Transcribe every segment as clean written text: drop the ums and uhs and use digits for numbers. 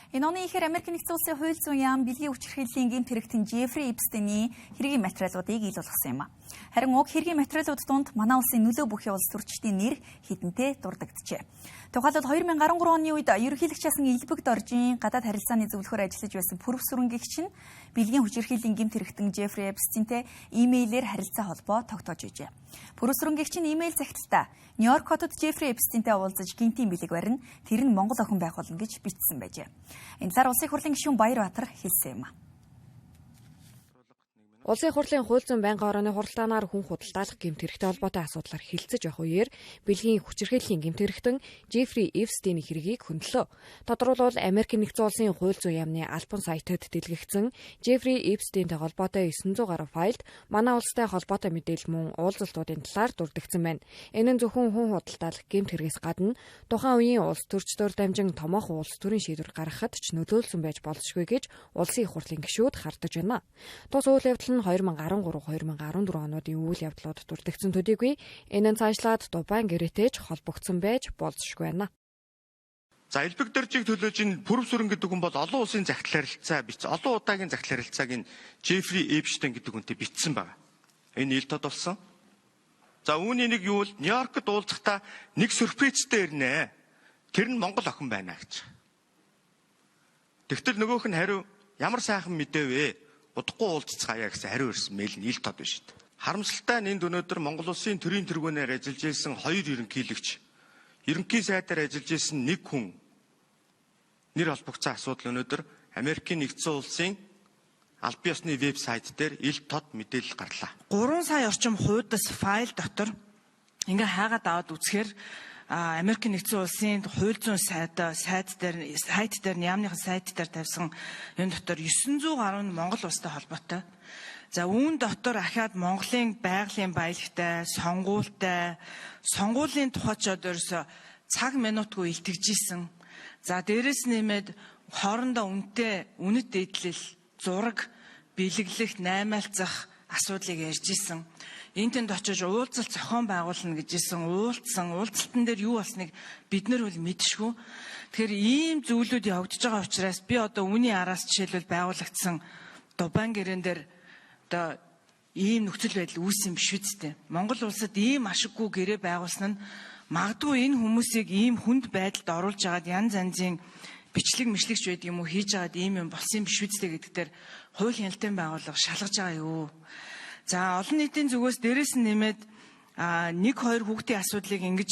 Энэ оны ихээр Америк нэгдсэн улсын хууль зүйн яам бэлгийн хүчирхийллийн гэмт хэрэгтэн Джеффри Эпстейний хэргийн материалуудыг ил болгосон юм. Харин уг хэргийн материалууд дунд манай улсын нөлөө бүхий улс төрчдийн нэр хэдэнтэй дурддагджээ. Тухайлбал 2013 оны үед ерөнхийлөгч асан Илбэг Доржийн гадаад харилцааны зөвлөхөөр ажиллаж байсан Пүрэв сүрэнгэгч нь бэлгийн хүчирхийллийн гэмт хэрэгтэн Джеффри Эпстейнтэй имэйлээр харилцаа холбоо тогтоож байжээ. Пүрэв сүрэнгэгч нь имэйл захидалтаа Нью-Йорк хотод Джеффри Эпстейнтэй уулзаж гэнтийн бэлэг барина, тэр нь Монгол охин байх болно гэж бичсэн байжээ. Энэ талаар Улсын хурлын гишүүн Баярбаатар хэлсэн юм. Улсын хурлын хууль зүйн байнгын орооны хуралдаанаар хүн худалдаалах гэмт хэрэгтэй холбоотой асуудлаар хэлцэж явах үеэр бэлгийн хүчирхийллийн гэмт хэрэгтэн Джеффри Эпстейний хэргийг хөндлөө. Тодорхойлбол Америк нэгдсэн улсын хууль зүйн яамны албан сайтад дэлгэгдсэн Джеффри Эпстейнтэй холбоотой 900 гаруй файлд манай улстай холбоотой мэдээлэл мөн уулзалтуудын талаар дурддагцсан байна. Энэ нь зөвхөн хүн худалдаалах гэмт хэрэгээс гадна тухайн үеийн улс төрчдөр дамжин томоохон улс төрийн шийдвэр гаргахад ч нөлөөлсөн байж болзошгүй гэж Улсын их хурлын гишүүд хардаж байна. Тус үйл явдал нь 2013-2014 онуудын үйл явдлууд дурддагцсан төдийгүй энэ нь цаашлаад Дубайн гэрээтэй ч холбогдсон байж болзошгүй байна. За Элбэг Доржийг төлөөж энэ Пүрэв сүрэн гэдэг хүн бол олон улсын захидал харилцаа бичсэн. Олон удаагийн захидал харилцааг энэ Джеффри Эпштейн гэдэг хүнтэй бичсэн байна. Энэ ил тод болсон. За үүний нэг юу л Нью-Йоркд уулзахдаа нэг сюрпризтэй ирнэ. Тэр нь Монгол охин байна гэж. Тэгтэл нөгөөх нь хариу ямар сайхан мэдээ вэ? Удахгүй уулзцгаая гэсэн хариу ирсэн мэйл нь ил тод биш үү. Харамсалтай нь энд өнөөдөр Монгол улсын төрийн тэргүүнээр ажиллаж байсан хоёр ерөнхийлөгч, ерөнхий сайдаар ажиллаж байсан нэг хүн нэр холбогдсон асуудал өнөөдөр Америкийн нэгдсэн улсын аль биесны вебсайт дээр ил тод мэдээлэл гарлаа. 3 сая орчим хуудас файл дотор ингээ хайгаад аваад үзэхээр Америк нэгдсэн улсын хууль зүйн сайд дээр сайт дээр яамныхан сайт дээр тавьсан энэ дотор 900 гаруй нь Монгол улстай холбоотой. За үүн дотор ахиад Монголын байгалийн баялагтай, сонгуультай, сонгуулийн тухай ч одоо ерөөсө цаг минутгүй илтгэж исэн. За дээрэс нэмээд хоорондоо үнэтэй үнэт дээдлэл, зураг, бэлэглэх, наймаалцах асуудлыг ярьж исэн. Энэ тэнд очиж уулзалт зохион байгуулна гэж исэн, уулзсан, уулзалтан дээр юу болсныг бид нар бол мэдшгүй. Тэгэхээр ийм зүйлүүд явагдаж байгаа учраас би одоо үүний араас жишээлбэл байгуулагдсан Дубайн гэрээн дээр одоо ийм нөхцөл байдал үүссэн биш үсттэй. Монгол улсад ийм ашиггүй гэрээ байгуулсан нь магадгүй энэ хүмүүсийг ийм хүнд байдалд оруулж агаад янз янзын бичлэг мишлэгч байдаг юм уу хийж агаад ийм юм болсон биш үсттэй гэдэг дээр хууль хяналтын байгууллага шалгаж байгаа юу? За олон нийтийн зүгээс дээрэс нь нэмээд нэг хоёр хүүхдийн асуудлыг ингэж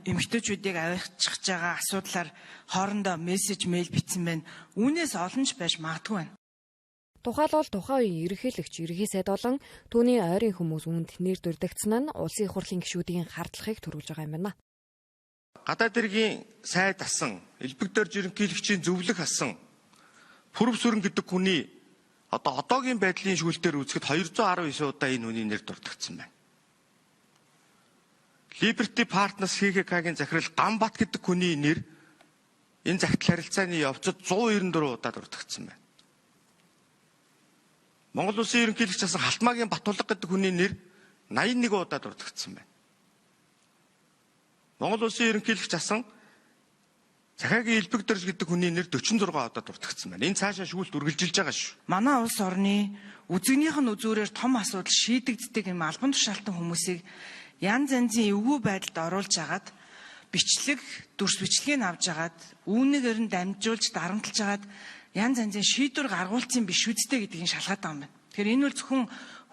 эмэгтэйчүүдийг аваачих байгаа асуудлаар хоорондоо мессеж мэйл бичсэн байна. Үүнээс олон ч байж магадгүй байна. Тухайлбал тухайн үеийн ерөнхийлөгч, ерөнхий сайд болон түүний ойрын хүмүүс үүнд нэр дурддагцсан нь Улсын их хурлын гишүүдийн хардлагыг төрүүлж байгаа юм байна. Гадаад хэргийн сайд асан, Элбэг Дорж ерөнхийлөгчийн зөвлөх асан Пүрэв сүрэн гэдэг хүний одоо одоогийн байдлын шүүлтээр үзэхэд 219 удаа энэ хүний нэр дурддагдсан байна. Liberty Partners ХХК-гийн захирал Ганбат гэдэг хүний нэр энэ захидал харилцааны явцад 194 удаа дурддагдсан байна. Монгол улсын ерөнхийлөгч асан Халтмаагийн Батулга гэдэг хүний нэр 81 удаа дурддагдсан байна. Монгол улсын ерөнхийлөгч асан Захаагийн Элбэг Дорж гэдэг хүний нэр 46 удаа дурддагдсан байна. Энэ цаашаа шүүлт үргэлжилж байгаа шүү. Манай улс орны үзэгнийх нь үзүүрээр том асуудал шийдэгддэг юм албан тушаалтан хүмүүсийг янз янзын эвгүй байдалд оруулж агаад бичлэг, дүрс бичлэгийг авч агаад үүнийгээр нь дамжуулж дарамтлж агаад янз янзын шийдвэр гаргуулсан биш үсттэй гэдгийг шалгаад байгаа юм байна. Тэгэхээр энэ бол зөвхөн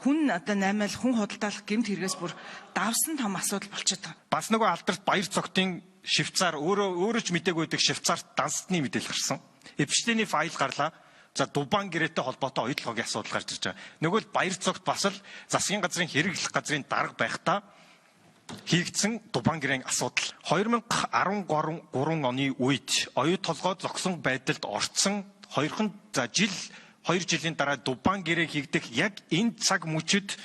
хүн одоо наймаал хүн худалдаалах гэмт хэрэгээс бүр давсан том асуудал болчиход байгаа. Бас нөгөө алдарт баяр цогтын Швейцар өөрөө ч мдээгүй байдаг Швейцарт данстны мэдээлэл гарсан. Эпштейний файл гарлаа. За Дубайн гэрээтэй холбоотой оюутлогын асуудал гарч ирж байгаа. Нөгөө л баяр цогт бас л засгийн газрын хэрэглэх газрын дарга байхдаа хийгдсэн Дубайн гэрээн асуудал. 2013 оны үед оюу толгой зогсон байдалд орцсон хоёрхан за жил 2 жилийн дараа Дубайн гэрээ хийгдэх яг энэ цаг мөчид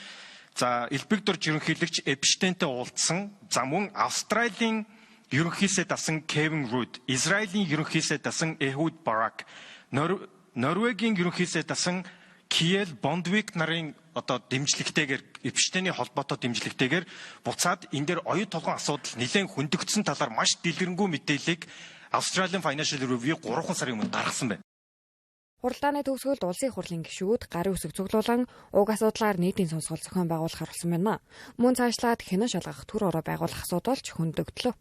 за Элбэг Дорж ерөнхийлөгч Эпштейнтэй уулзсан. За мөн Австралийн ерөнхий сайд асан Кевин Руд, Израилийн ерөнхий сайд асан Эхуд Барак, Норвегийн ерөнхий сайд асан Киел Бондвик нарын одоо дэмжлэгтэйгээр Эпштейний холбоотой дэмжлэгтэйгээр буцаад энэ дээр оюу толгойн асуудал нэлээд хөндөгдсөн талаар маш дэлгэрэнгүй мэдээллийг Australian Financial Review 3 сарын өмнө гаргасан байна. Хуралдааны төгсгөлд улсын хурлын гишүүд гарын үсэг цуглуулан уг асуудлаар нийтийн сонсгол зохион байгуулахар болсон байна. Мөн цаашлаад хянан шалгах төр ороо байгуулах асуудал ч хөндөгдлөө.